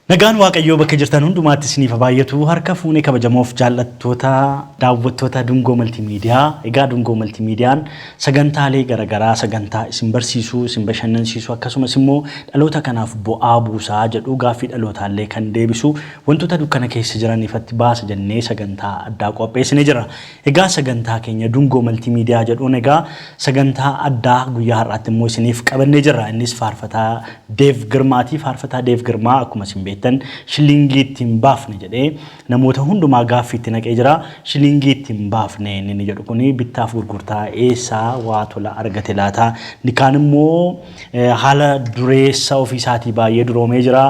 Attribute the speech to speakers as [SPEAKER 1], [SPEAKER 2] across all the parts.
[SPEAKER 1] Nagaan Waaqayyoo bakka jirtan hundumaatti isiniif haa baay'atu. Harka fuunee kabajamoof jaallattoota daawwattoota Dungoo Maltiimiidiyaa. Egaa Dungoo Maltiimiidiyaan sagantaalee garaagaraa sagantaa isin barsiisuu, isin bashannansiisuu akkasumas immoo dhaloota kanaaf bu'aa buusaa jedhu gaaffii dhalootaallee kan deebisu wantoota dukkana keessa jiran ifatti baasa jennee sagantaa addaa qopheessinee jira. Egaa sagantaa keenya Dungoo Maltiimiidiyaa jedhuun egaa sagantaa addaa guyyaa har'aatti immoo isiniif qabannee jirra. Innis faarfataa Deev Girmaati. Faarfataa Deev Girmaa akkuma isin beektan shilingii itti hin baafne jedhee namoota hundumaa gaaffii itti naqee jira. Shilingii itti hin baafne inni inni jedhu kuni bittaaf gurgurtaa eessaa waa tola argate laata? Inni kaan immoo haala dureessa ofii isaatii baay'ee duroomee jira.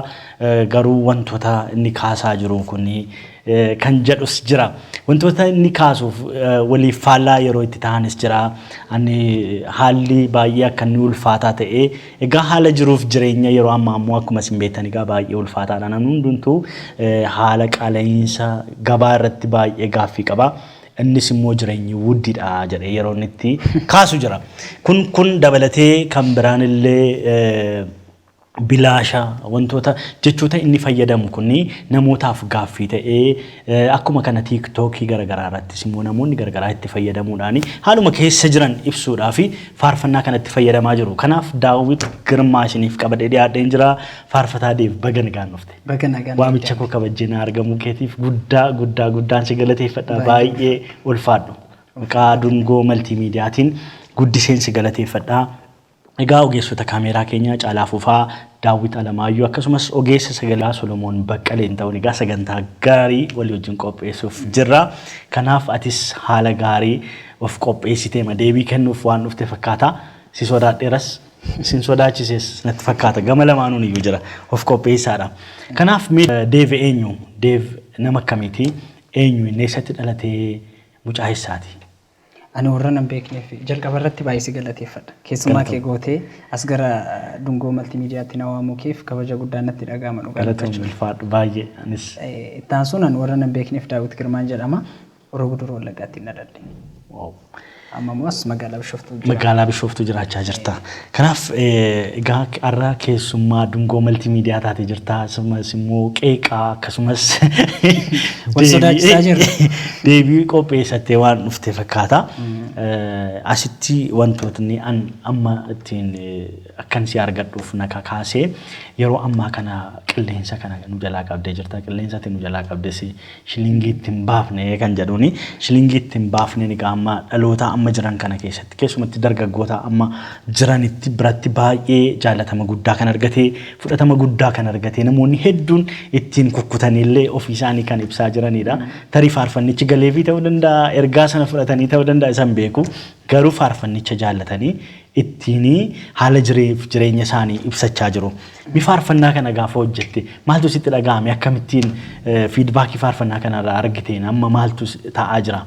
[SPEAKER 1] Garuu wantoota inni kaasaa jiru kuni kan jedhus jira. Wantoota inni kaasuuf waliif faallaa yeroo itti ta'anis jira. Ani haalli baay'ee akka inni ulfaataa ta'e egaa haala jiruuf jireenya yeroo ammaa immoo akkuma isin beektan egaa baay'ee ulfaataadha. Namni hundumtuu haala qaala'iinsa gabaa irratti baay'ee gaaffii qaba. Innis immoo jireenyi wuddidha jedhee yeroo inni itti kaasu jira. Kun dabalatee kan biraan illee bilaasha wantoota jechoota inni fayyadamu kun namootaaf gaaffii ta'ee akkuma kana tiiktookii garaagaraa irrattis immoo namoonni garaagaraa itti fayyadamuudhaan haaluma keessa jiran ibsuudhaa fi faarfannaa kanatti fayyadamaa jiru. Kanaaf Daawit Girmaa isiniif qabadhee dhiyaadheen jira. Faarfataa Deev baga nagaan dhufte.
[SPEAKER 2] Baga nagaan
[SPEAKER 1] Waamicha koo kabajjee na argamuu keetiif guddaa guddaa guddaan si galateeffadha. Baay'ee ulfaadhu. Maqaa Dungoo Maltiimiidiyaatiin guddiseen si galateeffadha. Egaa ogeessota kaameeraa keenyaa Caalaa Fufaa, Daawwit Alamaayyoo akkasumas ogeessa sagalaa Solomoon Baqqaleen ta'uun egaa sagantaa gaarii walii wajjin qopheessuuf jirra. Kanaaf atis haala gaarii of qopheessitee deebii kennuuf waan dhufte fakkaata. Si sodaadheeras, sin sodaachises natti fakkaata. Gama lamaanuun iyyuu jira. Of qopheessaadha. Kanaaf mee Deev eenyu? Deev nama akkamiiti? Eenyu inni eessatti dhalatee mucaa eessaati?
[SPEAKER 2] Ani warra nan beekneef jalqaba irratti baay'ee si galateeffadha. Keessumaa kee gootee as gara Dungoo Maltiimiidiyaatti na waamuu keef kabaja guddaan natti dhaga'ama dhugaa
[SPEAKER 1] Galatoomii
[SPEAKER 2] dubbachuuf.
[SPEAKER 1] ulfaadhu baay'ee anis.
[SPEAKER 2] Itti aansuun ani warra nan beekneef Daawit Girmaan jedhama. Horoo Guduruu Wallaggaatti hin dhaladhe.
[SPEAKER 1] Wow.
[SPEAKER 2] Amma immoo as magaalaa Bishooftuu jira.
[SPEAKER 1] Magaalaa Bishooftuu jiraachaa jirta. Kanaaf egaa har'a keessummaa Dungoo Maltiimiidiyaa taatee jirta. Akkasumas immoo qeeqaa akkasumas
[SPEAKER 2] Wal sodaachisaa jirra.
[SPEAKER 1] deebii qopheessattee waan dhufte fakkaata. Asitti wantootni an amma ittiin akkan si argadhuuf na kakaasee yeroo ammaa kana qilleensa kana nu jalaa qabdee jirta. Qilleensa ati nu jalaa qabdes shilingii itti hin baafne kan jedhuuni. Shilingii itti hin baafneen egaa amma dhaloota amma jiran kana keessatti keessumatti dargaggoota amma jiranitti biratti baay'ee jaallatama guddaa kan argate fudhatama guddaa kan argate namoonni hedduun ittiin kukkutanillee ofii isaanii kan ibsaa jiranidha. Tarii faarfannichi galeefii ta'uu danda'a, ergaa sana fudhatanii ta'uu danda'a isan beeku. Garuu faarfannicha jaallatanii ittiin haala jireef jireenya isaanii ibsachaa jiru. Mi faarfannaa kana gaafa hojjette maaltu sitti dhaga'ame? Akkamittiin fiidbaakii faarfannaa kanarraa argiteen amma maaltu ta'aa jira?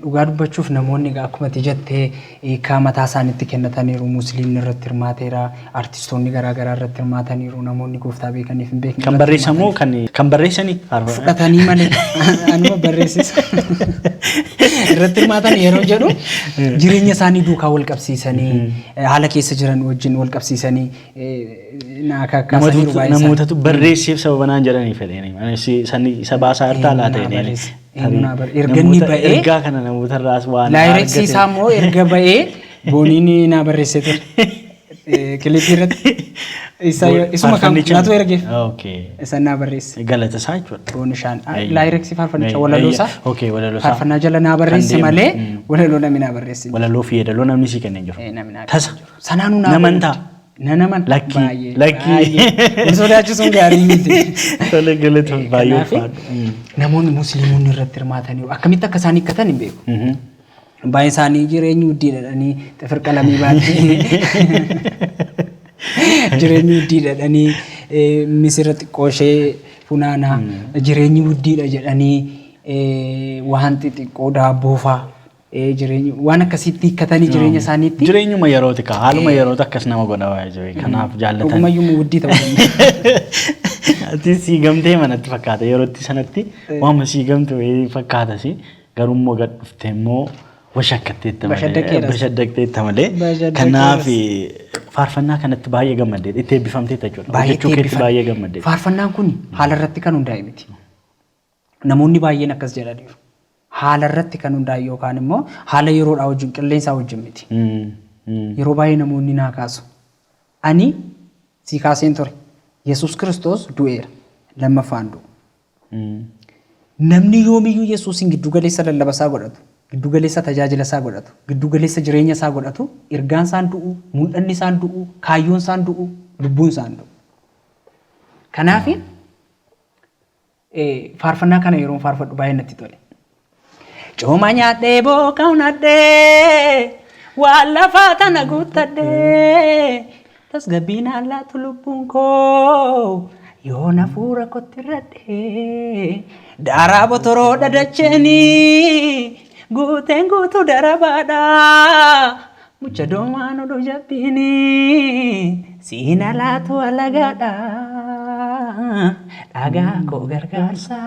[SPEAKER 2] Dhugaa dubbachuuf namoonni egaa akkuma ati jette hiikaa mataa isaaniitti kennataniiru. Musliimni irratti hirmaateera, artistoonni garaa garaa irratti hirmaataniiru, namoonni gooftaa beekaniif hin beekne
[SPEAKER 1] Kan
[SPEAKER 2] irratti
[SPEAKER 1] barreessan moo
[SPEAKER 2] hirmaataniiru.
[SPEAKER 1] kan barreessanii faarfannaa?
[SPEAKER 2] Fudhatanii malee anuma barreessisa. Irratti hirmaatan yeroo jedhu jireenya isaanii duukaa wal qabsiisanii haala keessa jiran wajjin wal qabsiisanii naa kakkaasaniiru baay'ee isaanii.
[SPEAKER 1] Namootatu barreesseef sababa naan jedhanii fedheeni. Anis isa baasaa jirtaa
[SPEAKER 2] Eenyu
[SPEAKER 1] laata
[SPEAKER 2] naa
[SPEAKER 1] jedheeni.
[SPEAKER 2] barreesse? Eenyu naa barreesse? Erga inni
[SPEAKER 1] Namoota
[SPEAKER 2] ba'ee
[SPEAKER 1] ergaa kana namoota irraas waan
[SPEAKER 2] laayireksii
[SPEAKER 1] argate.
[SPEAKER 2] isaa immoo erga ba'ee booniin naa barreessee ture. Kilipii irratti isa isuma kan
[SPEAKER 1] Faarfannicha
[SPEAKER 2] natu ergeef
[SPEAKER 1] Okay.
[SPEAKER 2] isa naa barreesse.
[SPEAKER 1] Galata isaa jechuudha.
[SPEAKER 2] Booni shaan
[SPEAKER 1] Ayya.
[SPEAKER 2] laayireksii faarfannicha
[SPEAKER 1] Ayya.
[SPEAKER 2] walaloo isaa
[SPEAKER 1] Okay, walaloo isaa.
[SPEAKER 2] faarfannaa jala naa barreesse
[SPEAKER 1] deemu.
[SPEAKER 2] malee walaloo namni naa barreesse hin jiru.
[SPEAKER 1] Walaloo fi yeedaloo namni sii kenne hin jiru.
[SPEAKER 2] Namni naa
[SPEAKER 1] Tasa.
[SPEAKER 2] kenne hin jiru. Sanaanuu naa
[SPEAKER 1] Naman
[SPEAKER 2] godhu.
[SPEAKER 1] ta'a.
[SPEAKER 2] Nan amana.
[SPEAKER 1] Lakkii,
[SPEAKER 2] Baay'ee,
[SPEAKER 1] lakkii.
[SPEAKER 2] baay'ee. Wal sodaachisuun gaarii miti.
[SPEAKER 1] Tole galatoon baay'ee
[SPEAKER 2] Kanaaf
[SPEAKER 1] ulfaadhu.
[SPEAKER 2] namoonni musliimonni irratti hirmaataniiru. Akkamitti akka isaan hiikkatan hin beeku. Baay'een isaanii jireenyi wuddii dhadhanii xifir qalamii baatee jireenyi wuddii dhadhanii misira xiqqoo ishee funaanaa jireenyi wuddiidha jedhanii waan xixiqqoo daabboo fa'aa jireenyi waan akkasiitti hiikkatanii jireenya isaaniitti
[SPEAKER 1] Jireenyuma yerooti kaa haaluma yerooti akkas nama godha waa'ee jiru kanaaf jaallatan.
[SPEAKER 2] Dhugumayyuu wuddii ta'uu danda'a.
[SPEAKER 1] Ati sii gamtee manatti fakkaata yerootti sanatti waama sii gamte wayii fakkaata si garuu immoo gad dhuftee immoo Washakkatteetta malee.
[SPEAKER 2] Bashaddaqeeras.
[SPEAKER 1] Bashaddaqteetta malee.
[SPEAKER 2] Bashaddaqeeras.
[SPEAKER 1] Kanaaf faarfannaa kanatti baay'ee gammaddeetta. Itti eebbifamteetta jechuudha.
[SPEAKER 2] Baay'ee
[SPEAKER 1] Hojjechuu keetti
[SPEAKER 2] eebbifame.
[SPEAKER 1] baay'ee gammaddeetta.
[SPEAKER 2] Faarfannaan kun haala irratti kan hundaa'e miti. Namoonni baay'een akkas jedhaniiru. Haala irratti kan hundaa'e yookaan immoo haala yeroodhaa wajjin qilleensaa wajjin miti. Yeroo baay'ee namoonni naa kaasu. Ani si kaaseen ture. Yesuus Kiristoos du'eera. Lammaffaan du'u. Namni yoomiyyuu Yesuusin giddu galeessa lallaba isaa godhatu, giddu galeessa tajaajila isaa godhatu, giddu galeessa jireenya isaa godhatu, ergaan isaan du'u, mul'anni isaan du'u, kaayyoon isaan du'u, lubbuun isaan du'u. Kanaaf faarfannaa kana yeroon faarfadhu baay'ee natti tole. Cooma nyaadhee booka unadhee waan lafaa tana guuttadhee tasgabbiin allaatu lubbuun koo yoon hafuura kotti irradhee daaraa botoroo dhadacheenii guuteen guutuu darabaadha mucha doomaan oduu jabbiinii siin alaatu alagaadha dhagaa koo gargaarsa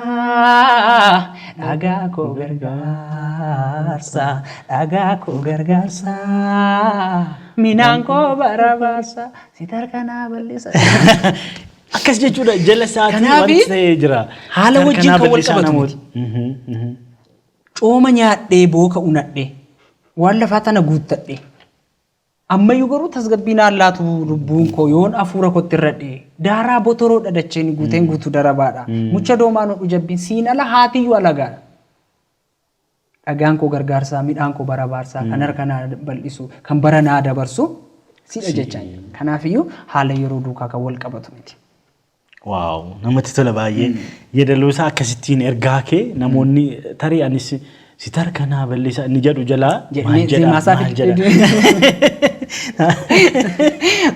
[SPEAKER 2] dhagaa koo gargaarsa dhagaa koo gargaarsa minaan koo barabaarsa si tarkanaa bal'isa.
[SPEAKER 1] Akkas jechuudha jala isaatii
[SPEAKER 2] Kanaaf
[SPEAKER 1] wanti ta'ee jira.
[SPEAKER 2] haala wajjin
[SPEAKER 1] Tarkanaa
[SPEAKER 2] kan wal
[SPEAKER 1] bal'isaa
[SPEAKER 2] qabatu
[SPEAKER 1] namoota.
[SPEAKER 2] Cooma nyaadhee booka unadhee waan lafaa tana guuttadhee ammayyuu garuu tasgabbiin allaatu lubbuun koo yoon hafuura kootti irradhee daaraa botoroo dhadacheen guuteen guutuu darabaadha. Mucha doomaan hodhu jabbiin siin ala haatiyyuu alagaadha. Dhagaan koo gargaarsaa midhaan koo barabaarsaa kan harka naa bal'isu kan bara naa dabarsu sidha jechaan jira. Kanaafiyyuu haala yeroo duukaa kan wal qabatu miti.
[SPEAKER 1] Waaw namatti tola baay'ee. Yeedaloo isaa akkasittiin ergaa kee namoonni tarii anis si tarkanaa bal'isa inni jedhu jalaa maal jedha
[SPEAKER 2] Zeemaa isaa
[SPEAKER 1] maal jedha.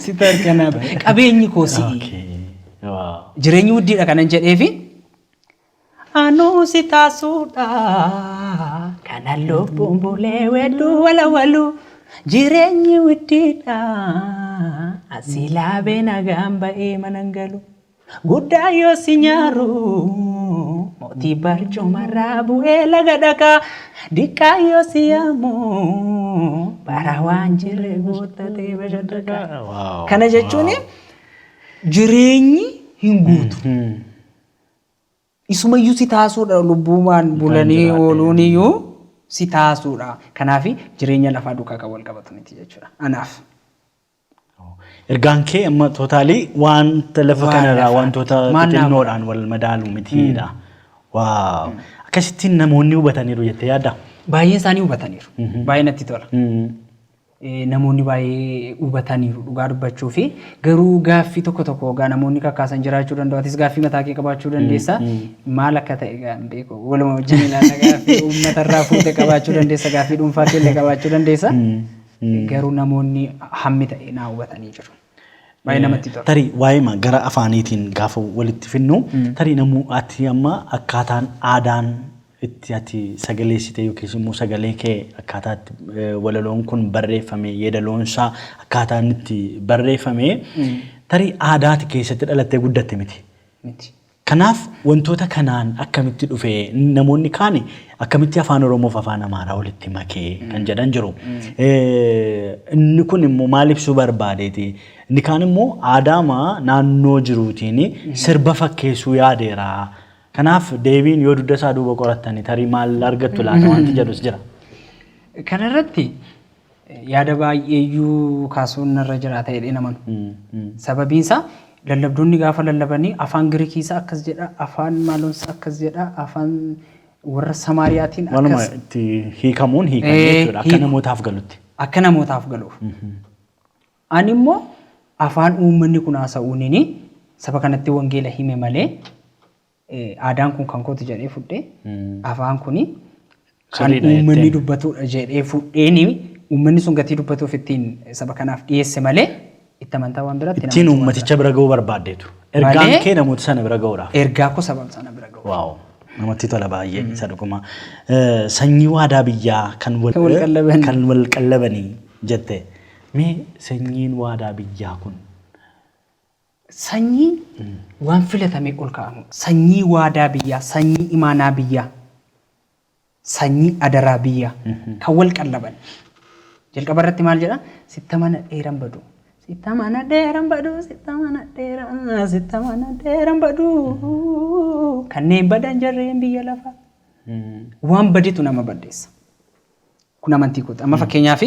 [SPEAKER 2] Si tarkanaa qabeenyi koo si'i.
[SPEAKER 1] Okay. Waaw.
[SPEAKER 2] Jireenyi wuddiidha kanan jedheefi anuu si taasuudha kana lubbuun bulee wedduu walawalu jireenyi wuddiidha asii laabee nagaan ba'ee manan galu guddaa yoo si nyaaru mootii barcumarraa bu'ee laga dhakaa diqqaa yoo si yaamu bara waan jirre guuttatee bashaddakaa.
[SPEAKER 1] Waaw.
[SPEAKER 2] Kana jechuun jireenyi hin guutu. Isumayyuu si taasuudha lubbuumaan bulanii
[SPEAKER 1] jiraadhe.
[SPEAKER 2] ooluun iyyuu si taasuudha. Kanaaf jireenya lafaa duukaa kan wal qabatu miti jechuudha. Anaaf.
[SPEAKER 1] Ergaan kee amma tootaalii wanta lafa
[SPEAKER 2] Waan
[SPEAKER 1] kanarraa
[SPEAKER 2] lafaa.
[SPEAKER 1] wantoota
[SPEAKER 2] Maal naa
[SPEAKER 1] xixinnoodhaan wal madaalu mitiidha. Waaw. Akkasittiin namoonni hubataniiru jettee yaaddaa?
[SPEAKER 2] Baay'een isaanii hubataniiru. Baay'ee natti tola. Namoonni baay'ee hubataniiru dhugaa dubbachuu fi garuu gaaffii tokko tokko egaa namoonni kakkaasan jiraachuu danda'u. Atis gaaffii mataa kee qabaachuu dandeessa. Maal akka ta'e egaa hin beeku. Waluma wajjin ilaalla gaaffii uummatarraa fuute qabaachuu dandeessa. Gaaffii dhuunfaa keellee qabaachuu dandeessa. Garuu namoonni hammi ta'e naa hubatanii jiru. Baay'ee namatti tola.
[SPEAKER 1] Tarii waa'ee gara afaaniitiin gaafa walitti finnu tarii namuu ati amma akkaataan aadaan itti ati sagaleessite yookiis immoo sagalee kee akkaataa itti walaloon kun barreeffame yeedaloonsaa akkaataan itti barreeffame tarii aadaati keessatti dhalattee guddatte miti.
[SPEAKER 2] Miti.
[SPEAKER 1] Kanaaf wantoota kanaan akkamitti dhufe namoonni kaan akkamitti afaan Oromoof afaan Amaaraa walitti makee kan jedhan jiru. Inni kun immoo maal ibsuu barbaadeeti? Inni kaan immoo aadaama naannoo jiruutiin sirba fakkeessuu yaadeera. Kanaaf deebiin yoo dugda isaa duuba qorattani tarii maal argattu laata wanti jedhus jira.
[SPEAKER 2] Kanarratti yaada baay'eeyyuu kaasuun narra jiraata jedhee namanu. Sababiin isaa lallabdoonni gaafa lallabanii afaan Giriikiisaa akkas jedha, afaan maaloonsaa akkas jedha, afaan warra Samaariyaatiin
[SPEAKER 1] Waanuma
[SPEAKER 2] akkas
[SPEAKER 1] itti hiikamuun hiikamee jechuudha akka
[SPEAKER 2] hiiku.
[SPEAKER 1] namootaaf galutti.
[SPEAKER 2] Akka namootaaf galuuf. Ani immoo afaan uummanni kun haasa'uunini saba kanatti wangeela hime malee aadaan kun kan kooti jedhee fudhee afaan kuni kan
[SPEAKER 1] Sirriidha
[SPEAKER 2] uummanni
[SPEAKER 1] jetteen.
[SPEAKER 2] dubbatudha jedhee fudheeni uummanni sun gatii dubbatuuf ittiin saba kanaaf dhiyeesse malee itti amantaa waan biraatti
[SPEAKER 1] Ittiin uummaticha bira ga'uu barbaaddeetu. Ergaan
[SPEAKER 2] Malee-
[SPEAKER 1] kee namoota sana bira ga'uudhaaf.
[SPEAKER 2] Ergaa koo saba sana bira ga'u.
[SPEAKER 1] Waaw namatti tola baay'ee isa dhuguma. Sanyii waadaa biyyaa kan wal
[SPEAKER 2] Kan wal qallabanii.
[SPEAKER 1] kan wal qallabanii jette. Mee sanyiin waadaa biyyaa kun
[SPEAKER 2] Sanyii waan filatamee ol kaa'amudha. Sanyii waadaa biyyaa, sanyii imaanaa biyyaa. Sanyii adaraa biyyaa kan wal qallaban. Jalqaba irratti maal jedha? Sitta mana dheeran badu. Sitta mana dheeran badu, sitta mana dheeran, sitta mana dheeran badu. Kanneen badan jarreen biyya lafaa. Waan badetu nama balleessa. Kun amantii kooti. Amma fakkeenyaaf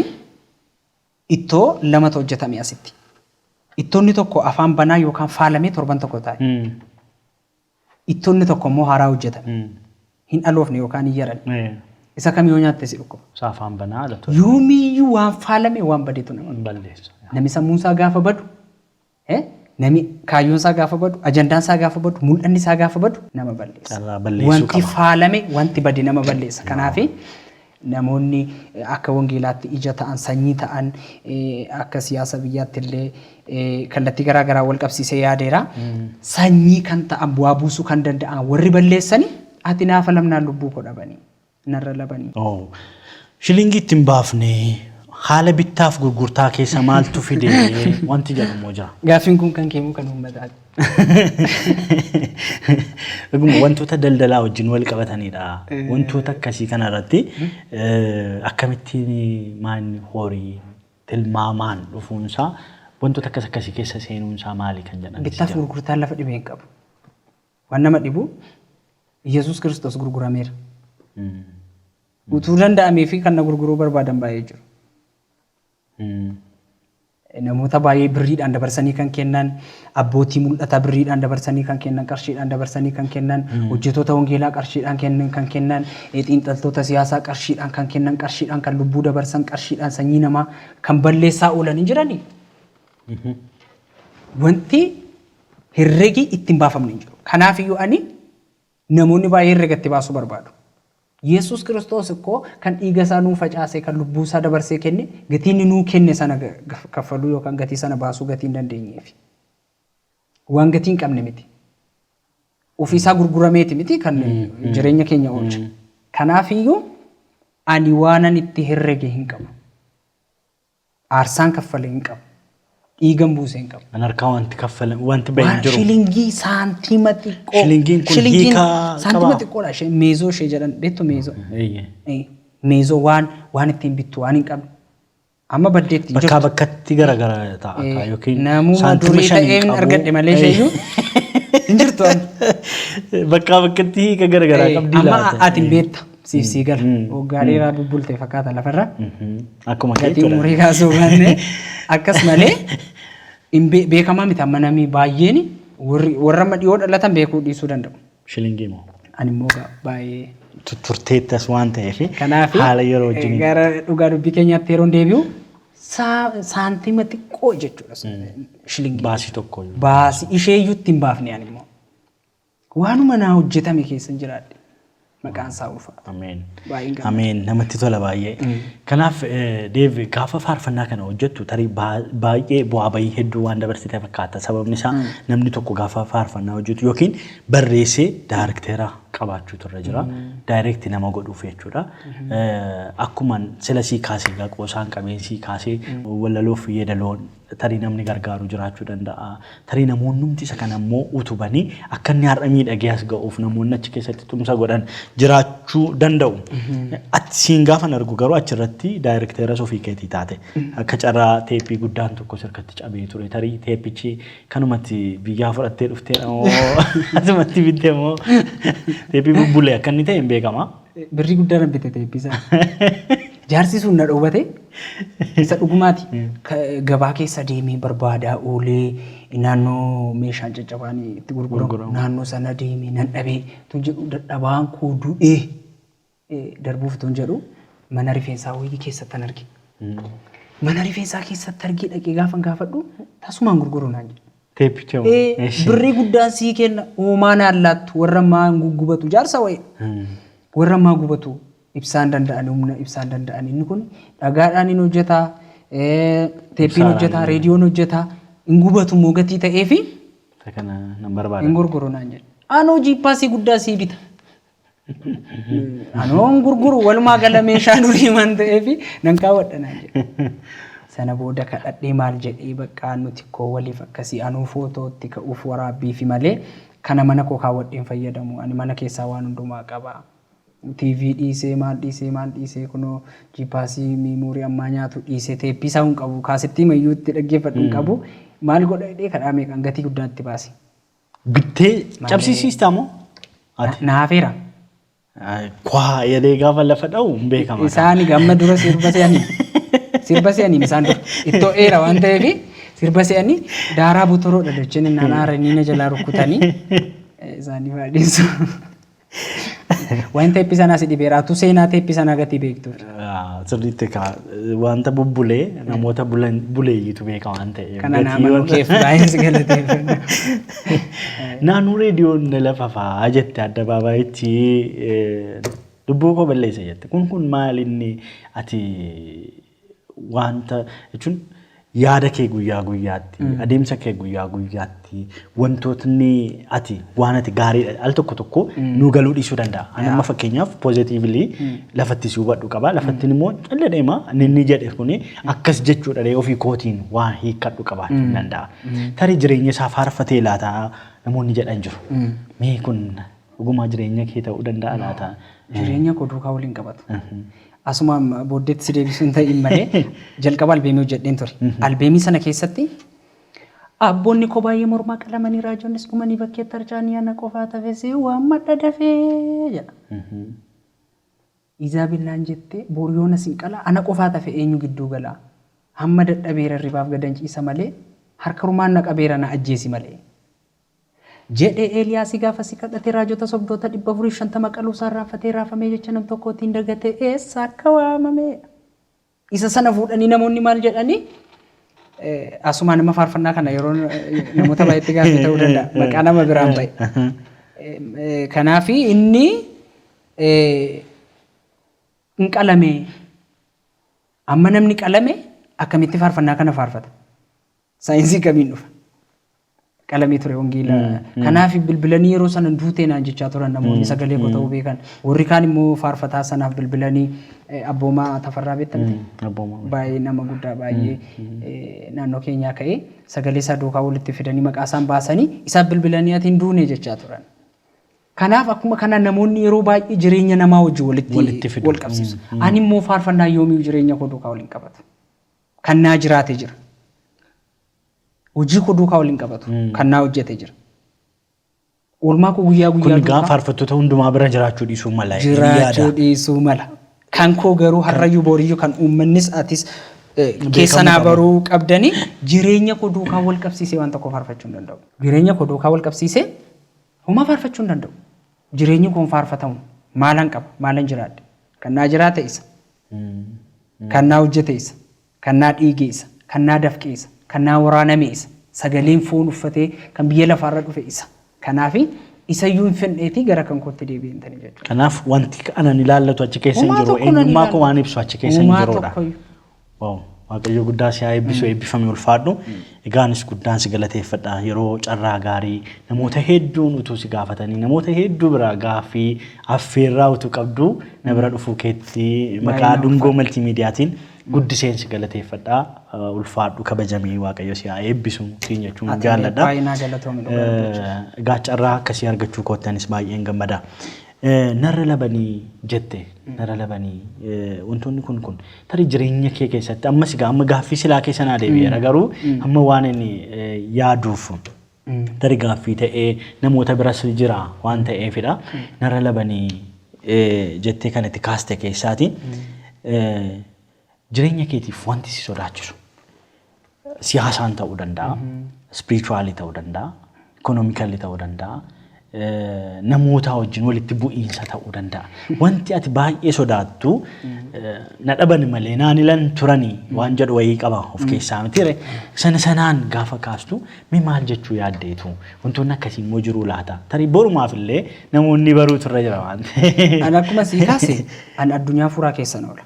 [SPEAKER 2] ittoo lamatu hojjetame asitti. Ittoonni tokko afaan banaa yookaan faalamee torban tokko taa'e. Ittoonni tokko immoo haaraa hojjetame. Hin aloofne yookaan hin yaranne. Isa kam yoo nyaatte si dhukkuba?
[SPEAKER 1] Isa afaan banaa lato.
[SPEAKER 2] Yoomiyyuu waan faalame waan badetu nama
[SPEAKER 1] balleessa.
[SPEAKER 2] Namni sammuun isaa gaafa badu, namni kaayyoon isaa gaafa badu, ajandaan isaa gaafa badu, mul'anni isaa gaafa badu nama balleessa.
[SPEAKER 1] Carraa balleessuu
[SPEAKER 2] Wanti
[SPEAKER 1] qaba.
[SPEAKER 2] faalame wanti bade nama balleessa. Kanaaf namoonni akka wangeelaatti ija ta'an, sanyii ta'an, akka siyaasa biyyaatti illee kallattii garaa garaa wal qabsiisee yaadeera. Sanyii kan ta'an bu'aa buusuu kan danda'an warri balleessani ati naafa lamnaan lubbuu koo dhabanii narra labanii.
[SPEAKER 1] Oh. Shilingii itti hin baafne haala bittaaf gurgurtaa keessa maaltu fide wanti jedhu immoo jira.
[SPEAKER 2] Gaaffiin kun kan keemuu kan uummataati.
[SPEAKER 1] Dhuguma wantoota daldalaa wajjin wal qabatanidha. Wantoota akkasii kanarratti akkamittiin maanni horii tilmaamaan dhufuunsaa wantoota akkas akkasii keessa seenuunsaa maali kan jedhan.
[SPEAKER 2] Bittaaf gurgurtaan lafa dhibee hin qabu. Waan nama dhibu Yesuus Kiristoos gurgurameera. Utuu danda'amee fi kan na gurguruu barbaadan baay'ee jiru. Namoota baay'ee birriidhaan dabarsanii kan kennan, abbootii mul'ataa birriidhaan dabarsanii kan kennan, qarshiidhaan dabarsanii kan kennan, hojjettoota wangeelaa qarshiidhaan kennan kan kennan, xiinxaltoota siyaasaa qarshiidhaan kan kennan, qarshiidhaan kan lubbuu dabarsan, qarshiidhaan sanyii namaa kan balleessaa oolan hin jiranii. Wanti herregi ittiin baafamne hin jiru. Kanaafiyyuu ani namoonni baay'ee herrega itti baasuu barbaadu. Yesuus Kiristoos ikkoo kan dhiiga isaa nuu facaasee kan lubbuu isaa dabarsee kenne gatii inni nuu kenne sana kaffaluu yookaan gatii sana baasuu gatii hin dandeenyeefi. Waan gatii hin qabne miti. Ofii isaa gurgurameeti miti kan jireenya keenya oolche. Kanaafiyyuu ani waanan itti herrege hin qabu. Aarsaan kaffale hin qabu. Dhiigan buuse hin qabu.
[SPEAKER 1] An harkaa wanti kaffalame wanti bahe hin jiru.
[SPEAKER 2] Shilingii saantiima xiqqoo.
[SPEAKER 1] Shilingiin kun
[SPEAKER 2] Shilingiin
[SPEAKER 1] hiika
[SPEAKER 2] saantima
[SPEAKER 1] qabaa?
[SPEAKER 2] xiqqoodha. Ishee meezoo ishee jedhan beektu meezoo.
[SPEAKER 1] Eeyyee.
[SPEAKER 2] Meezoo waan waan ittiin bittu waan hin qabne. Amma baddeetti hin
[SPEAKER 1] Bakkaa
[SPEAKER 2] jirtu.
[SPEAKER 1] bakkatti gara gara ta'a akka yookiin
[SPEAKER 2] Namuma
[SPEAKER 1] saantima
[SPEAKER 2] durii
[SPEAKER 1] shan hin
[SPEAKER 2] ta'een
[SPEAKER 1] qabu.
[SPEAKER 2] argadhe malee isheeyyuu hin jirtu amma.
[SPEAKER 1] Bakkaa bakkatti hiika gara garaa qabdii
[SPEAKER 2] Amma
[SPEAKER 1] laata?
[SPEAKER 2] ati hin beekta. Siif sii gala. Waggaa dheeraa bubbulte fakkaata lafarra.
[SPEAKER 1] Akkuma kee
[SPEAKER 2] Gatii
[SPEAKER 1] jechuudha.
[SPEAKER 2] umurii kaasuu baanne akkas malee hin beekamaa miti amma namni baay'een warra amma dhiyoo dhalatan beekuu dhiisuu danda'u.
[SPEAKER 1] Shilingii moo?
[SPEAKER 2] Ani immoo baay'ee
[SPEAKER 1] Turteettas waan ta'eef
[SPEAKER 2] Kanaaf
[SPEAKER 1] haala yeroo wajjin.
[SPEAKER 2] gara dhugaa dubbii keenyaatti yeroon deebi'u saantima xiqqoo jechuudha shilingii.
[SPEAKER 1] Baasii tokko.
[SPEAKER 2] Baasii isheeyyuu itti hin baafne ani immoo. Waanuma naa hojjetame keessa hin jiraadhe. Maqaan isaa ulfaata.
[SPEAKER 1] Ameen.
[SPEAKER 2] Baay'een gammada.
[SPEAKER 1] Ameen. Namatti tola baay'ee. Kanaaf Deev gaafa faarfannaa kana hojjettu tarii baay'ee bu'aa bayii hedduu waan dabarsite fakkaata. Sababni isaa namni tokko gaafa faarfannaa hojjetu yookiin barreessee daarikteera qabaachuutu irra jira. Daayirekti nama godhuuf jechuudha. Akkuma sila sii kaasee egaa qoosaan qabeen sii kaasee walaloof yeedaloon tarii namni gargaaru jiraachuu danda'a. Tarii namoonnumti isa kana immoo utubanii akka inni har'a miidhagee as ga'uuf namoonni achi keessatti tumsa godhan jiraachuu danda'u. Ati siin gaafan argu garuu achirratti daayirekteeras ofii keetii taate. Akka carraa teeppii guddaan tokko sirkatti cabee ture. Tarii teeppichi kanumatti biyyaa fudhattee dhufteedha moo asumatti bitte moo teeppii bubbulee akka inni ta'e hin beekama.
[SPEAKER 2] Birrii guddaa nan bite teeppii sana. Jaarsi sun na dhoowwate isa dhugumaati. Gabaa keessa deemee barbaadaa oolee naannoo meeshaan caccabaan itti gurguramu naannoo sana deemee nan dhabee tun jedhu dadhabaan koo du'ee darbuuf tun jedhu mana rifeensaa wayii keessatti an arge. Mana rifeensaa keessatti argee dhaqee gaafan gaafadhu tasumaan gurguru naan jedhe.
[SPEAKER 1] Teeppicha moo?
[SPEAKER 2] Birrii guddaan sii kenna uumaa naan laattu warra ammaa hin guggubatu jaarsa wayii. Warra ammaa gubatu ibsaan danda'an humna ibsaan danda'an inni kun dhagaadhaan hin hojjetaa teeppiin
[SPEAKER 1] Ibsaadhaan
[SPEAKER 2] hojjetaa
[SPEAKER 1] hin
[SPEAKER 2] reediyoon hojjetaa hin gubatu immoo gatii ta'eefi
[SPEAKER 1] Isa kana nan barbaada.
[SPEAKER 2] hin gurguru naan jedhe. Anoo jiippaasii guddaa sii bita. Anoo hin gurguru walumaa gala meeshaa durii waan ta'eef nan kaawwadha naan jedhe. Sana booda kadhadhee maal jedhee bakka nuti koo waliif akkasii anuu footootti ka'uuf waraabbiifi malee kana mana koo kaawwadheen fayyadamu ani mana keessaa waan hundumaa qaba. TV dhiisee, maal dhiisee, maal dhiisee, kunoo jipaasii memory ammaa nyaatu dhiisee, teeppii isaa hin qabu, kaasettii mayyuu itti dhaggeeffadhu hin qabu. Maal godha jedhee kadhaa meeqaan gatii guddaa itti baase.
[SPEAKER 1] Bittee cabsisiistaa moo? Ati.
[SPEAKER 2] Naafeera.
[SPEAKER 1] Kwaa jedhee gaafa lafa dha'u hin beekama.
[SPEAKER 2] Isaan gamma dura sirba se'anii. Sirba se'anii isaan dura. Ittoo dheera waan ta'eef sirba se'anii daaraa botoroodha dacheen innaan aaranii na jalaa rukkutanii isaanii baadhiisu. Waan teeppii sanaa si dhibeera. Atu seenaa teeppii sanaa gatii beektuuf.
[SPEAKER 1] Sirriitti kaa wanta bubbulee namoota buleeyyiitu beeka waan ta'eef.
[SPEAKER 2] Kana naa amanuu keef baay'ee si galateeffadha.
[SPEAKER 1] Naannoo reediyoon na lafa fa'aa jette, addabaabayitti lubbuu koo balleessa jette. Kun maal inni ati wanta jechuun yaada kee guyyaa guyyaatti, adeemsa kee guyyaa guyyaatti, wantootni ati waan ati gaariidha al tokko tokko nu galuu dhiisuu danda'a. Ani amma fakkeenyaaf positively lafatti si hubadhu qaba. Lafatti immoo callee deema inni jedhe kuni akkas jechuudha ofii kootiin waan hiikkadhu qabaachuu hin danda'a. Tarii jireenya isaa faarfatee laata namoonni jedhan jiru. Mee kun dhugumaa jireenya kee ta'uu danda'a laata?
[SPEAKER 2] Jireenya koo duukaa waliin qabatu. Asuma booddeetti si deebisuu hin ta'in malee jalqaba albeemii hojjedheen ture. Albeemii sana keessatti abboonni koo baay'ee mormaa qalamanii, raajonnis dhumanii bakkeetti harcaanii, ana qofaa tafesee waan madda dafee jedha. Izaabellaan jettee booriyoona sin qala, ana qofaa tafe, eenyu gidduu gala. Hamma dadhabeera, ribaaf gadan ciisa malee, harka rumaan na qabeera, na ajjeesi malee. Jedhee Eeliyaasii gaafa si kadhate, raajota sobdoota 450 qaluu isaa irraanfatee raafamee jecha nam tokkootiin dagate eessa akka waamame. Isa sana fuudhanii namoonni maal jedhanii, asumaan nama faarfannaa kana yeroo namoota baay'eetti gaaffii ta'uu danda'a. Maqaa nama biraan ba'e. Kanaaf inni hin qalame. Amma namni qalame akkamitti faarfannaa kana faarfata? Saayinsii kamiin dhufa? Qalamee ture wangeela. Kanaaf bilbilanii yeroo sana duutee naan jechaa turan namoonni sagalee koo ta'uu beekan. Warri kaan immoo faarfataa sanaaf bilbilanii, Abboomaa Tafarraa beektamte?
[SPEAKER 1] Abboomaa.
[SPEAKER 2] Baay'ee nama guddaa, baay'ee naannoo keenyaa ka'ee sagalee isaa duukaa walitti fidanii maqaa isaan baasanii isaaf bilbilanii ati hin duune jechaa turan. Kanaaf akkuma kana namoonni yeroo baay'ee jireenya namaa wajjin
[SPEAKER 1] walitti
[SPEAKER 2] Walitti fidu. Wal qabsiisu. Ani immoo faarfannaa yoomiyyuu jireenya koo duukaa waliin qabatu. Kan naa jiraate jira. Hojii koo duukaa waliin qabatu. Kan naa hojjete jira. Oolmaa koo guyyaa guyyaa
[SPEAKER 1] Kun egaa
[SPEAKER 2] duukaa
[SPEAKER 1] faarfattoota hundumaa bira jiraachuu dhiisuu mala.
[SPEAKER 2] Jiraachuu dhiisuu mala. Kan koo garuu har'ayyuu boriyyuu kan uummannis atis keessa naa
[SPEAKER 1] qabu.
[SPEAKER 2] Baruu qabdanii jireenya koo duukaa wal qabsiisee waan tokko faarfachuu hin danda'u. Jireenya koo duukaa wal qabsiisee homaa faarfachuu hin danda'u. Jireenyi koo hin faarfatamu. Maalan qaba? Maalan jiraadhe? Kan naa jiraate isa. Kan naa hojjete isa. Kan naa dhiige isa. Kan naa dafqe isa. Kan naa waraaname isa. Sagaleen foon uffatee kan biyya lafaarra dhufe isa. Kanaaf isayyuu hin fedheetii gara kan kootti deebi'ee hin tane jechuudha.
[SPEAKER 1] Kanaaf wanti anan ilaallatu achi keessa hin
[SPEAKER 2] Homaa
[SPEAKER 1] jiru.
[SPEAKER 2] tokko nan
[SPEAKER 1] Eenyummaa koo
[SPEAKER 2] ilaallatu.
[SPEAKER 1] waan ibsu achi keessa hin
[SPEAKER 2] Homaa
[SPEAKER 1] jirudha.
[SPEAKER 2] tokkoyyuu.
[SPEAKER 1] Wow. Waaqayyo guddaa si haa eebbisu, eebbifame, ulfaadhu. Egaanis guddaan si galateeffadha. Yeroo carraa gaarii namoota hedduun utuu si gaafatanii, namoota hedduu biraa gaaffii affeerraa utuu qabdu na bira dhufuu keetti maqaa
[SPEAKER 2] Baay'ee
[SPEAKER 1] Dungoo Maltiimiidiyaatiin guddiseen si galateeffadha. Ulfaadhu, kabajamee, Waaqayyo si haa eebbisu siin jechuun
[SPEAKER 2] Ati
[SPEAKER 1] jaalladha.
[SPEAKER 2] baay'ee naa galatoomi dhugaa dubbachuuf.
[SPEAKER 1] Egaa carraa akkasii argachuu koottanis baay'een gammada. Narra labanii jette, narra labanii, wantoonni kun tarii jireenya kee keessatti ammas egaa amma gaaffii silaa keessa naa deebi'eera, garuu amma waan inni yaaduuf tarii gaaffii ta'ee namoota biras jira waan ta'eefidha. Narra labanii jettee kan itti kaaste keessaati. Jireenya keetiif wanti si sodaachisu siyaasaan ta'uu danda'a, spiritually ta'uu danda'a, economically ta'uu danda'a, namoota wajjin walitti bu'iinsa ta'uu danda'a. Wanti ati baay'ee sodaattu na dhaban malee naan ilan turanii waan jedhu wayii qaba of keessaa miti. Sana sanaan gaafa kaastu mee maal jechuu yaaddeetu? Wantoonni akkasii immoo jiruu laata? Tarii borumaaf illee namoonni baruutu irra jira waan ta'eef.
[SPEAKER 2] Ani akkuma sii kaase, ani addunyaa fuuraa keessan oola.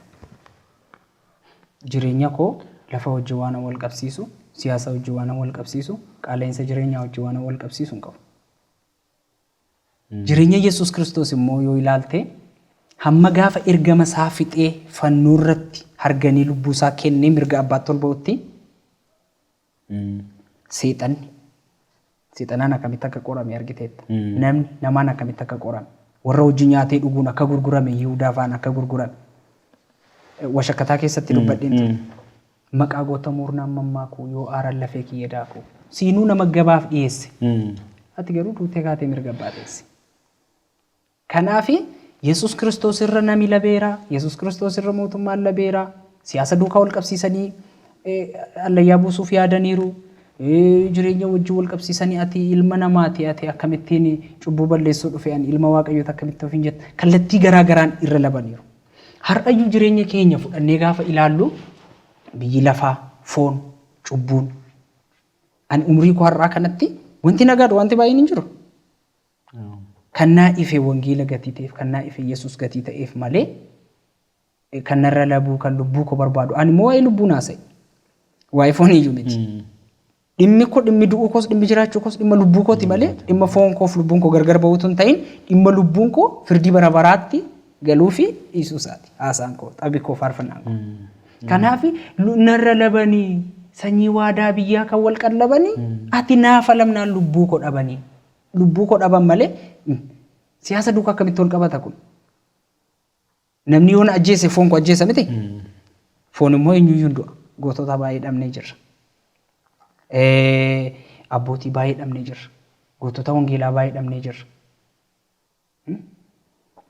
[SPEAKER 2] Jireenya koo lafa wajjin waan wal qabsiisu, siyaasa wajjin waan wal qabsiisu, qaala'insa jireenyaa wajjin waan wal qabsiisu hin qabu. Jireenya Yesuus Kiristoos immoo yoo ilaalte, hamma gaafa ergama isaa fixee fannoo irratti harganii lubbuu isaa kennee mirga abbaatti ol ba'utti, seexanni seexanaan akkamitti akka qorame argiteetta. Namni namaan akkamitti akka qorame. Warra wajjin nyaatee dhuguun akka gurgurame, Yihudaa faan akka gurgurame. Washakkataa keessatti dubbadheen ture. Maqaa goota murnaan mammaakuu yoo aaran lafee kiyya daakuu. Siinuu nama gabaaf dhiyeesse. Ati garuu duutee kaatee mirga abbaa teesse. Kanaafi Yesuus Kiristoos irra nami labeera, Yesuus Kiristoos irra mootummaan labeera, siyaasa duukaa wal qabsiisanii allayyaa buusuuf yaadaniiru. Jireenya wajjin wal qabsiisanii ati ilma namaati, ati akkamittiin cubbuu balleessuu dhufe, ani ilma Waaqayyooti akkamitti ofiin jetta. Kallattii garaa garaan irra labaniiru. Har'ayyuu jireenya keenya fudhannee gaafa ilaallu biyyi lafaa, foon, cubbuun. Ani umrii koo har'aa kanatti wanti nagaadhu wanti baay'een hin jiru. Kan naa ife wangeela gatii ta'eef, kan naa ife Yesuus gatii ta'eef malee kan narra labuu, kan lubbuu koo barbaadu. Ani immoo waa'ee lubbuu naasa'e. Waa'ee foon iyyuu miti. Dhimmi koo dhimmi du'uu koos dhimmi jiraachuu koos dhimma lubbuu kooti malee dhimma foon koof lubbuun koo gargar ba'uutu hin ta'in dhimma lubbuun koo firdii bara baraatti galuu fi dhiisuu isaati. Haasaan koo, xabi koo, faarfannaan koo. Kanaaf narra labanii sanyii waadaa biyyaa kan wal qallabanii ati naafa lamnaan lubbuu koo dhabanii. Lubbuu koo dhaban malee siyaasa duukaa akkamitti wal qabata kun? Namni yoo na ajjeese foon koo ajjeesa miti? Foon immoo eenyuyyuu hin du'a. Gootota baay'ee dhabnee jirra. Abbootii baay'ee dhabnee jirra. Gootota wangeelaa baay'ee dhabnee jirra.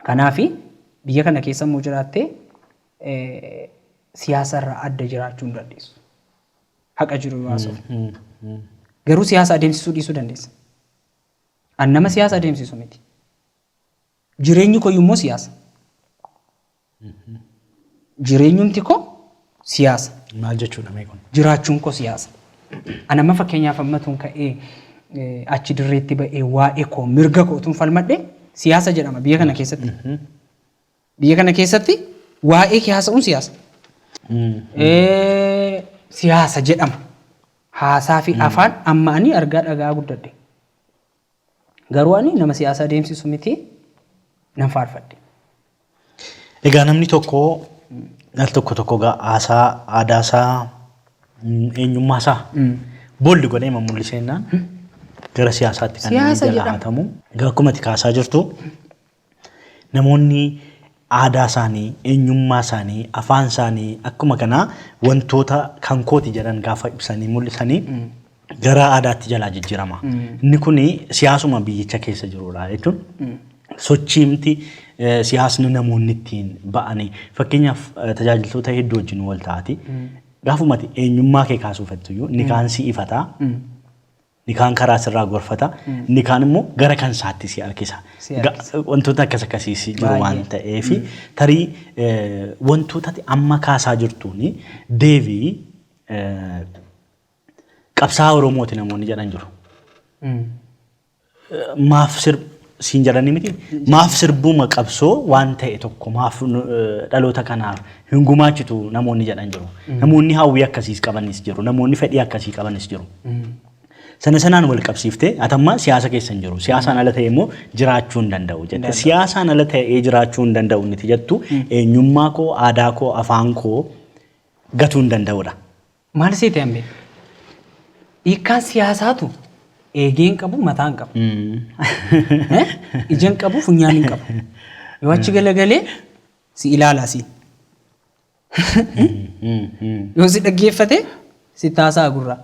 [SPEAKER 2] Kanaaf biyya kana keessa immoo jiraattee siyaasa irraa adda jiraachuu hin dandeessu. Haqa jiru yoo haasofne. Garuu siyaasa adeemsisuu dhiisuu dandeessa. An nama siyaasa adeemsisu miti. Jireenyi koo immoo siyaasa. Jireenyumti koo siyaasa.
[SPEAKER 1] Maal jechuudha mee kun?
[SPEAKER 2] Jiraachuun koo siyaasa. An amma fakkeenyaaf ammatuun ka'ee achi dirreetti ba'ee waa'ee koo mirga koo utuun falmadhe siyaasa jedhama biyya kana keessatti. Biyya kana keessatti waa'ee kee haasa'uun siyaasa. Siyaasa jedhama. Haasaa fi afaan amma ani argaa dhagaa guddadhe. Garuu ani nama siyaasa adeemsisu miti, nan faarfadhe.
[SPEAKER 1] Egaa namni tokko al tokko tokko egaa haasaa, aadaa isaa, eenyummaa isaa boolli godhee mul'iseennaan gara siyaasaatti kan inni
[SPEAKER 2] Siyaasa
[SPEAKER 1] jala
[SPEAKER 2] jedhama.
[SPEAKER 1] hatamu. Egaa akkuma ati kaasaa jirtu namoonni aadaa isaanii, eenyummaa isaanii, afaan isaanii akkuma kanaa wantoota kan kooti jedhan gaafa ibsanii mul'isanii gara aadaatti jalaa jijjiirama. Inni kun siyaasuma biyyicha keessa jirudha jechuun sochiimti siyaasni namoonni ittiin ba'anii fakkeenyaaf tajaajiltoota hedduu wajjin wal taati. Gaafumati eenyummaa kee kaasuufattuyyuu inni kaan si ifataa. Inni kaan karaa sirraa gorfata, inni kaan immoo gara kan isaatti si harkisa.
[SPEAKER 2] Si harkisa.
[SPEAKER 1] Wantoota akkas akkasiis jiru waan
[SPEAKER 2] Baay'ee.
[SPEAKER 1] ta'eef tarii wantoota ati amma kaasaa jirtuun deebii qabsaa'aa Oromooti namoonni jedhan jiru. Maaf siin jedhanii miti, maaf sirbuma qabsoo waan ta'e tokko maaf dhaloota kanaaf hin gumaachitu namoonni jedhan jiru. Namoonni hawwii akkasiis qabanis jiru. Namoonni fedhii akkasii qabanis jiru. Sana sanaan wal qabsiiftee atamma siyaasa keessa hin jiru. Siyaasaan ala ta'e immoo jiraachuu hin danda'u jette. Siyaasaan ala ta'ee jiraachuu hin danda'u niti jettu eenyummaa koo, aadaa koo, afaan koo gatuu hin danda'udha.
[SPEAKER 2] Maal seete ammee? Hiikkaan siyaasaatu eegee hin qabu, mataa hin qabu. Ija hin qabu, funyaan hin qabu. Yoo achi galagalee si ilaala siin. Yoo si dhaggeeffate si taasaa gurraa.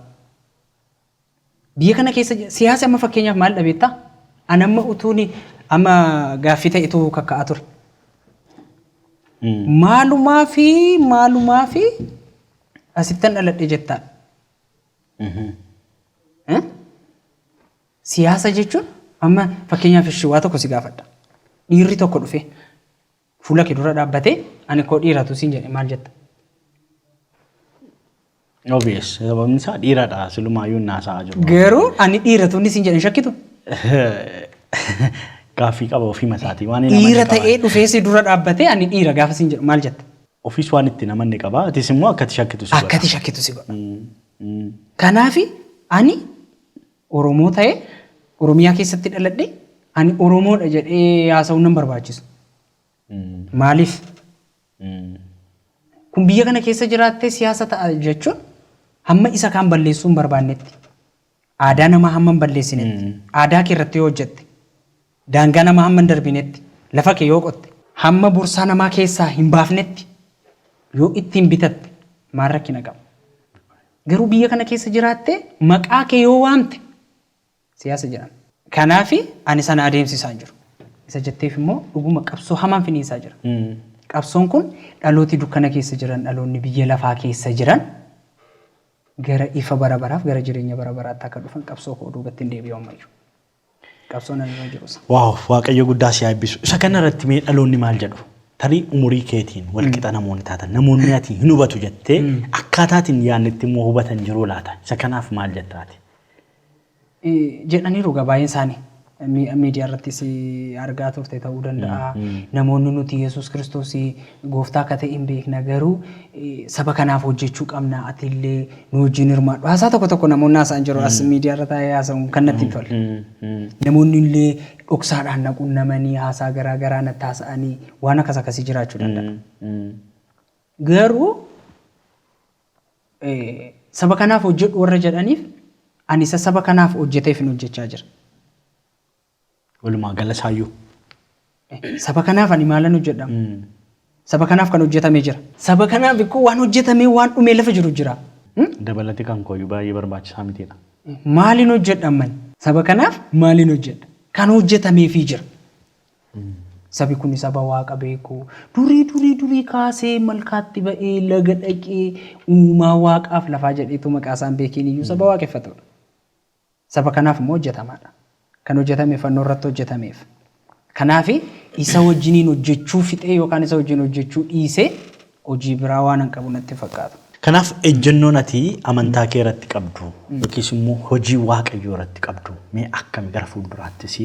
[SPEAKER 2] Biyya kana keessa siyaasa amma fakkeenyaaf maal dhabeettaa? An amma utuuni amma gaaffii ta'etu kakka'aa ture. Maalumaa fi maalumaa fi asittan dhaladhe jettaan. Eh? Siyaasa jechuun amma fakkeenyaaf ishii waa tokko si gaafadha. Dhiirri tokko dhufee fuula kee dura dhaabbatee ani koo dhiiratu siin jedhe maal jetta?
[SPEAKER 1] Obvious. Sababni isaa dhiiradha. Silumaayyuu inni haasa'aa jiru.
[SPEAKER 2] Garuu ani dhiiratu inni siin jedhe hin shakkitu?
[SPEAKER 1] Gaaffii qaba ofii isaatii. Waan hin amanne
[SPEAKER 2] Dhiira
[SPEAKER 1] qaba.
[SPEAKER 2] ta'ee dhufee si dura dhaabbatee ani dhiira gaafa siin jedhu maal jetta?
[SPEAKER 1] Ofiis waan itti hin amanne qaba. Atis immoo akkati shakkitu si godha.
[SPEAKER 2] Akkati shakkitu si godha. Kanaafi ani Oromoo ta'ee Oromiyaa keessatti dhaladhe ani Oromoodha jedhee haasa'uun nan barbaachisu. Maaliif? Kun biyya kana keessa jiraattee siyaasa ta'a jechuun hamma isa kaan balleessuu hin barbaannetti. Aadaa namaa hamma hin balleessinetti. Aadaa kee irratti yoo hojjette. Daangaa namaa hamma hin darbinetti. Lafa kee yoo qotte hamma borsaa namaa keessaa hin baafnetti yoo ittiin bitatte maal rakkina qaba? Garuu biyya kana keessa jiraattee maqaa kee yoo waamte siyaasa jedhama. Kanaaf ani sana adeemsisaa hin jiru. Isa jetteef immoo dhuguma qabsoo hamaan finiinsaa jira. Qabsoon kun dhalooti dukkana keessa jiran, dhaloonni biyya lafaa keessa jiran gara ifa bara baraaf, gara jireenya bara baraatti akka dhufan qabsoo koo duubatti hin deebi'u ammayyuu. Qabsoon ani irra jiru isa.
[SPEAKER 1] Wow, Waaqayyo guddaa si haa eebbisu. Isa kana irratti mee dhaloonni maal jedhu? Tarii umurii keetiin wal qixa namoonni taatan, namoonni ati hin hubatu jettee akkaataatiin yaadnetti immoo hubatan jiruu laata? Isa kanaaf maal jetta ati?
[SPEAKER 2] Jedhaniiru egaa baay'een isaanii. Miidiyaa irrattis argaa turte ta'uu danda'a. Namoonni nuti Yesuus Kiristoos gooftaa akka ta'e hin beekna, garuu saba kanaaf hojjechuu qabna, ati illee nu wajjin hirmaadhu. Haasaa tokko tokko namoonni haasa'an jiru, as miidiyaa irra taa'ee haasa'uun kan natti hin tolle. Namoonni illee dhoksaadhaan na qunnamanii haasaa garaa garaa natti haasa'anii waan akkas akkasii jiraachuu danda'a. Garuu saba kanaaf hojjedhu warra jedhaniif, ani isa saba kanaaf hojjeteef hin hojjechaa jira.
[SPEAKER 1] Walumaa gala isaayyuu.
[SPEAKER 2] Saba kanaaf ani maalan hojjedha? Saba kanaaf kan hojjetamee jira. Saba kanaaf ikkoo waan hojjetamee waan dhumee lafa jiru jira.
[SPEAKER 1] Dabalati kan kooyyuu baay'ee barbaachisaa mitiidha.
[SPEAKER 2] Maaliin hojjedha amman? Saba kanaaf maaliin hojjedha? Kan hojjetameefii jira. Sabi kun saba Waaqa beeku. Durii durii durii kaasee malkaatti ba'ee, laga dhaqee, uumaa waaqaaf lafaa jedheetu maqaa isaan beekiin iyyuu saba waaqeffatudha. Saba kanaaf immoo hojjetamaadha. Kan hojjetame fannoo irratti hojjetameef. Kanaaf isa wajjiniin hojjechuu fixee yookaan isa wajjin hojjechuu dhiisee hojii biraa waan hin qabu natti fakkaatu.
[SPEAKER 1] Kanaaf ejjennoon ati amantaa kee irratti qabdu yookiis immoo hojii Waaqayyoo irratti qabdu mee akkami? Gara fuulduraattis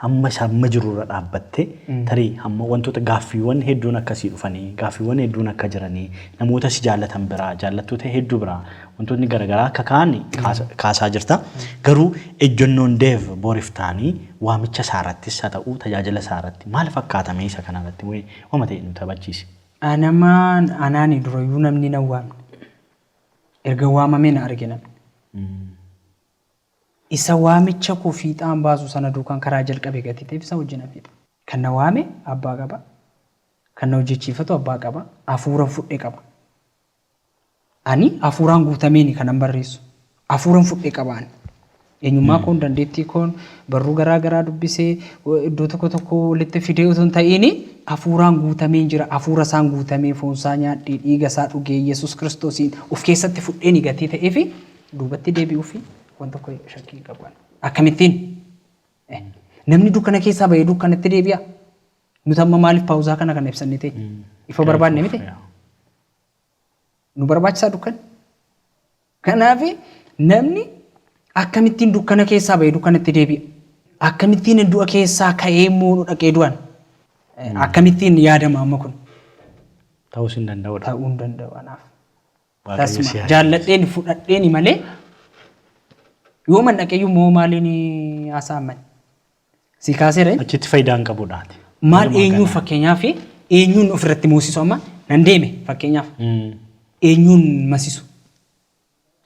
[SPEAKER 1] hamma isa amma jiru irra dhaabbatte, tarii hamma wantoota gaaffiiwwan hedduun akkasii dhufanii, gaaffiiwwan hedduun akka jiranii, namoota si jaallatan biraa, jaallattoota hedduu biraa wantoonni garaagaraa akka ka'an kaasaa jirta. Garuu ejjennoon Deev boriif ta'anii waamicha isaa irrattis haa ta'u tajaajila isaa irratti maal fakkaatamee, isa kana irratti wama ta'e nu taphachiisi.
[SPEAKER 2] Anamaan anaani durayyuu namni na waamne. Erga waamamee na arge namni. Isa waamicha koo fiixaan baasu sana duukaan karaa jalqabe gatii ta'eef isa wajjinan fixa. Kan na waame abbaa qaba. Kan na hojjechiifatu abbaa qaba. Hafuuran fudhe qaba. Ani hafuuraan guutameeni kanan barreessu. Hafuuran fudhe qaba ani. Eenyummaa koon, dandeettii koon, barruu garaa garaa dubbisee iddoo tokko tokko walitti fidee utuu hin ta'iini, hafuuraan guutameen jira. Hafuura isaan guutamee, foonsaa nyaadhee, dhiiga isaa dhugee, Yesuus Kiristoosiin of keessatti fudheeni gatii ta'eefi duubatti deebi'uufi waan tokko shakkii hin qabu. Akkamittiin? Namni dukkana keessaa bahee dukkanatti deebi'a? Nuti amma maaliif paawuzaa kana kana ibsannee ta'e? Ifa barbaanne miti? Nu barbaachisaa dukkanni? Kanaaf namni akkamittiin dukkana keessaa bahee dukkanatti deebi'a? Akkamittiin du'a keessaa ka'ee immoo dhaqee du'an? Akkamittiin yaadama amma kun?
[SPEAKER 1] Ta'uus hin danda'udha.
[SPEAKER 2] Ta'uu hin danda'u anaaf. Waaqayyo Tasuma si haa jaalladheen fudhadheeni malee yoo man dhaqeeyyuu immoo maaliin haasa'aman? Si kaaseera.
[SPEAKER 1] Achitti faayidaa hin qabudhaati.
[SPEAKER 2] Maal eenyuun, fakkeenyaaf eenyuun ofirratti moosisu amma nan deeme fakkeenyaaf, eenyuun masisu?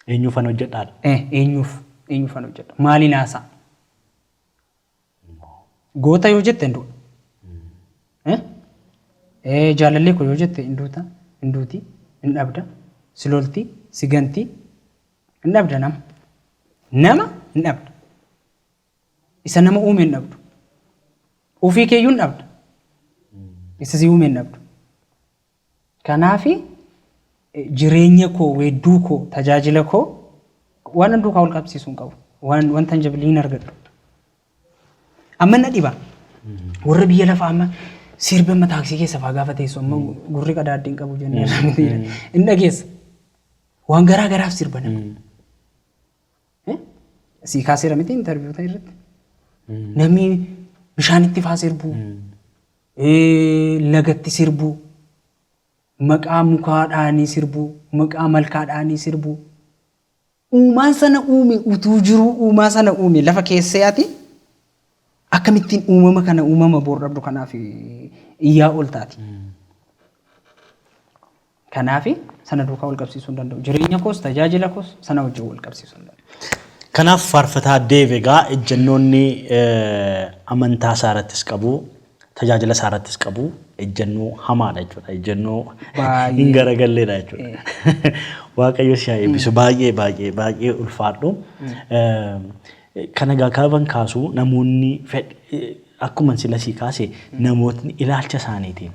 [SPEAKER 1] Eenyuufan hojjedhaadha.
[SPEAKER 2] Eenyuufan hojjedha? Maaliin haasa'a? Goota yoo jette hin du'a. Jaalallee koo yoo jette hin duuta, hin duuti, hin dhabda, si lolti, si ganti, hin dhabda nama. Nama hin dhabda. Isa nama uume hin dhabdu. Ofii keeyyuu hin dhabda. Isa si uume hin dhabdu. Kanaafi jireenya koo, weedduu koo, tajaajila koo waan duukaa wal qabsiisuu hin qabu. Waan wanta hin jabiliin argadhu. Amma na dhiba. Warra biyya lafaa amma sirba amma taaksii keessa fa'aa gaafa teessu, amma gurri qadaaddi hin qabu jennee irraa miti. Hin dhageessa. Waan garaa garaaf sirba nama. Sii kaaseera miti interview ta'e irratti? Namni bishaanitti faa sirbu, lagatti sirbu, maqaa mukaa dhahanii sirbu, maqaa malkaa dhahanii sirbu. Uumaan sana uume utuu jiruu, uumaa sana uume lafa keessee, ati akkamittiin uumama kana, uumama boor dhabdu kanaaf iyyaa ol taati? Kanaaf sana duukaa wal qabsiisuu hin danda'u. Jireenya koos tajaajila koos sana wajjin wal qabsiisuu hin danda'u.
[SPEAKER 1] Kanaaf faarfataa Deev egaa ejjennoonni amantaa isaa irrattis qabu, tajaajila isaa irrattis qabu ejjennoo hamaadha jechuudha. Ejjennoo
[SPEAKER 2] Baay'ee.
[SPEAKER 1] hin garagalleedha jechuudha. Waaqayyo si haa eebbisu. Baay'ee baay'ee baay'ee ulfaadhu. Kana egaa kaban kaasu namoonni akkuma sila sii kaase namootni ilaalcha isaaniitiin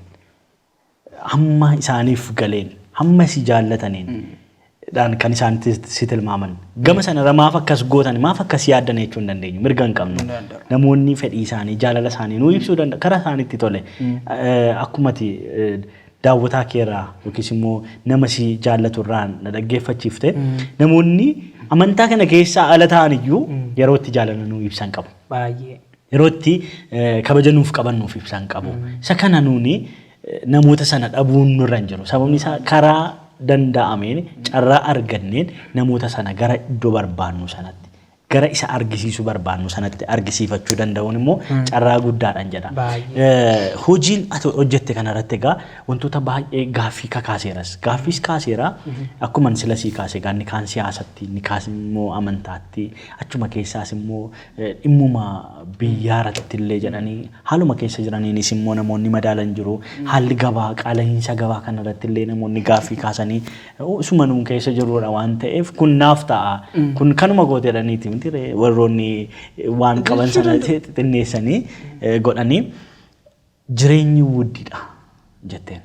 [SPEAKER 1] hamma isaaniif galeen hamma si jaallataniin dhaan kan isaan si tilmaaman. Gama sanarra maaf akkas gootan, maaf akkas yaaddan jechuu hin dandeenyu, mirga hin qabnu.
[SPEAKER 2] Hin danda'u.
[SPEAKER 1] Namoonni fedhii isaanii, jaalala isaanii nuu ibsuu danda'u, karaa isaaniitti tole. Akkuma ati daawwataa keerraa yookiis immoo nama si jaallatu irraa na dhaggeeffachiifte, namoonni amantaa kana keessaa ala ta'an iyyuu yeroo itti jaalala nuu ibsan qabu.
[SPEAKER 2] Baay'ee.
[SPEAKER 1] Yeroo itti kabaja nuuf qaban nuuf ibsan qabu. Isa kana nuuni namoota sana dhabuun nurra hin jiru. Sababni isaa karaa danda'ameen carraa arganneen namoota sana gara iddoo barbaannu sanatti, gara isa argisiisuu barbaannu sanatti argisiifachuu danda'uun immoo carraa guddaadhaan jedha.
[SPEAKER 2] Baay'ee.
[SPEAKER 1] Hojiin ati hojjette kanarratti egaa wantoota baay'ee gaaffii kakaaseeras. Gaaffiis kaaseera. Akkuma sila sii kaase egaa inni kaan siyaasatti, inni kaan immoo amantaatti, achuma keessaas immoo dhimmuma biyyaa irratti illee jedhanii haaluma keessa jiraniinis immoo namoonni madaalan jiru. Haalli gabaa, qaala'iinsa gabaa kanarratti illee namoonni gaaffii kaasanii isuma nuun keessa jirrudha waan ta'eef kun naaf ta'a. Kun kanuma goote jedhaniiti miti ree warroonni waan qaban sana xixinneessanii godhanii jireenyi wuddidha jetteen.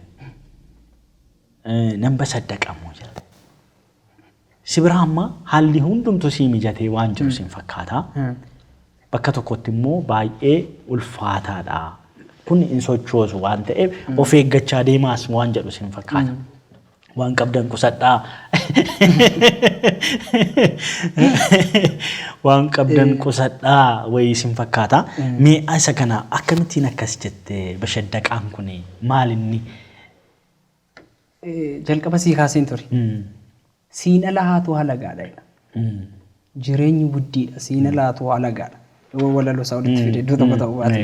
[SPEAKER 1] Nan basaddaqamu jette. Si bira amma haalli hundumtu sii mijatee waan jiru sin fakkaata. Bakka tokkotti immoo baay'ee ulfaataadha. Kun hin sochoosu waan ta'eef of eeggachaa deemaas waan jedhu sin fakkaata. Waan qabdan qusadhaa. Waan qabdan qusadhaa wayii sin fakkaata. Mee isa kana akkamittiin akkas jette, bashaddaqaan kun maal inni?
[SPEAKER 2] Jalqaba sii kaaseen ture. Siin ala haatu halagaadha jedha. Jireenyi guddiidha. Siin ala haatu halagaadha. Yoo walaloo isaa walitti fide iddoo tokko ta'uu baate.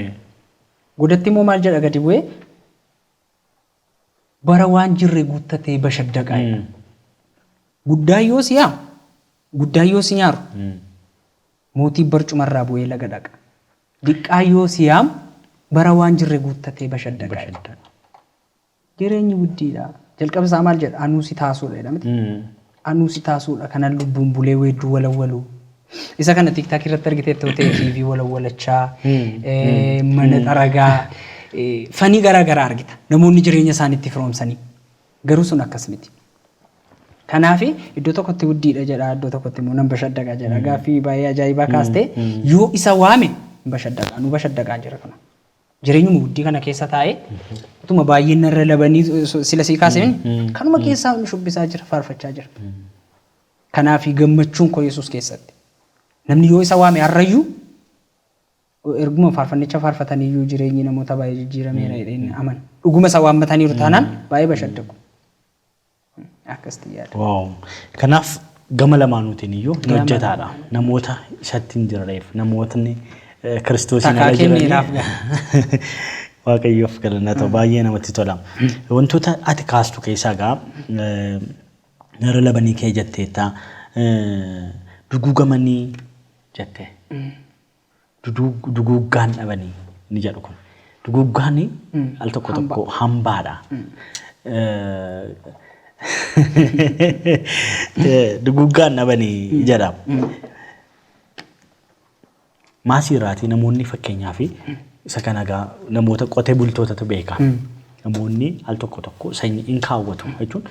[SPEAKER 2] Godatti immoo maal jedha gadi bu'ee? Bara waan jirre guuttatee bashaddaqaa jedha. Guddaan yoo si yaamu, guddaan yoo si nyaaru, mootii barcumarraa bu'ee laga dhaqa. Diqqaan yoo si yaamu, bara waan jirre guuttatee bashaddaqaa jedha. Jireenyi guddiidha. Jalqaba isaa maal jedha? Anuu si taasuudha jedha miti. Anuu si taasuudha kanan lubbuun bulee weedduu walawwalu. Isa kana TikTok irratti argiteetta yoo ta'e TV walawwalachaa, mana xaragaa, fanii garaa garaa argita. Namoonni jireenya isaaniitti firoomsanii. Garuu sun akkas miti. Kanaaf iddoo tokkotti guddiidha jedha, iddoo tokkotti immoo nan bashaddaqa jedha. Gaaffii baay'ee ajaa'ibaa kaastee, yoo isa waame hin bashaddaqaa, nu bashaddaqaa jira kana. Jireenyuma guddii kana keessa taa'ee utuma baay'een narra labanii sila sii kaasee kanuma keessaa shubbisaa jira, faarfachaa jira. Kanaaf gammachuun koo Yesuus keessatti. Namni yoo isa waame har'ayyuu erguma faarfannicha faarfataniyyuu jireenyi namoota baay'ee jijjiirameera jedheen amana. Dhuguma isa waammataniiru taanaan baay'ee bashaddaqu. Akkasitti yaada.
[SPEAKER 1] Wow. Kanaaf gama lamaanuutiin iyyuu hin hojjetaadha. Namoota isatti hin jirreef, namootni Kiristoosiin
[SPEAKER 2] Takaa
[SPEAKER 1] ala jiranii
[SPEAKER 2] kenneeraaf gaa.
[SPEAKER 1] Waaqayyoof galanna ta'u, baay'ee namatti tola. Wantoota ati kaastu keessaa egaa gara labanii kee jetteetta, duguugamanii jette. Duguuggaan dhabanii ni jedhu kun. Duguuggaan al tokko tokko hambaadha. Duguuggaan dhabanii jedha. Maasii irraatii namoonni, fakkeenyaaf isa kana egaa namoota qotee bultootatu beeka. Namoonni al tokko tokko sanyii in kaawwatu jechuun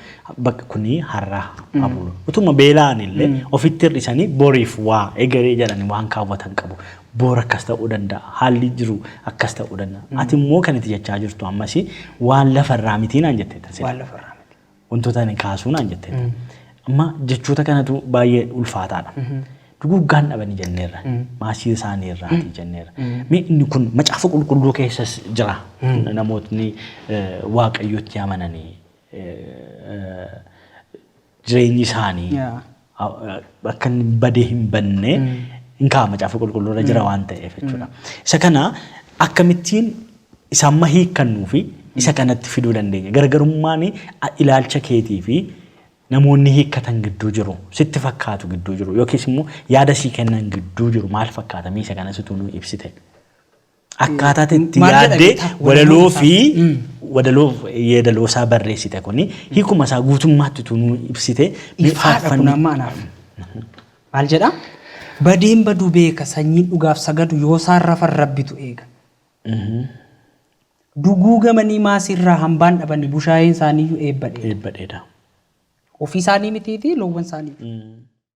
[SPEAKER 1] bakka kuni har'a hafuuru. Utuma beela'an illee ofitti hir'isanii boriif waa egeree jedhanii waan kaawwatan qabu. Boor akkas ta'uu danda'a. Haalli jiru akkas ta'uu danda'a. Ati immoo kan itti jechaa jirtu ammas waan lafarraa mitii naan jetteetta sila.
[SPEAKER 2] Waan lafarraa miti.
[SPEAKER 1] Wantoota ani kaasuu naan jetteetta. Amma jechoota kanatu baay'ee ulfaataadha. Duguuggaan dhabanii jenneerra. Maasii isaanii irraatii jenneerra. Mee inni kun macaafa qulqulluu keessas jira. Namootni Waaqayyotti amananii jireenyi isaanii akka inni badee hin banne hin kaa'a, macaafa qulqulluu irra jira waan ta'eef jechuudha. Isa kana akkamittiin isa amma hiikkannuu fi isa kanatti fiduu dandeenya? Gargarummaan ilaalcha keetii fi namoonni hiikkatan gidduu jiru, sitti fakkaatu gidduu jiru, yookiis immoo yaada sii kennan gidduu jiru maal fakkaata? Mee isa kana situu nuu ibsite. Akkaataa itti
[SPEAKER 2] Maal jedha
[SPEAKER 1] yaaddee
[SPEAKER 2] beektaa?
[SPEAKER 1] walaloo fi
[SPEAKER 2] Mm.
[SPEAKER 1] walaloo yeedaloo isaa barreessite kuni hiikuma isaa guutummaatti utuu nuu ibsite mee
[SPEAKER 2] Ifaadha kun
[SPEAKER 1] faarfanni-
[SPEAKER 2] amma anaaf. Maal jedha? Badeen baduu beeka, sanyiin dhugaaf sagadu yoo isaan rafan Rabbitu eega. Duguugamanii maasiirraa hambaan dhabani, bushaayeen isaaniiyyuu eebba dheeda.
[SPEAKER 1] Eebba dheeda.
[SPEAKER 2] Ofii isaanii mitiitii loowwan isaanii.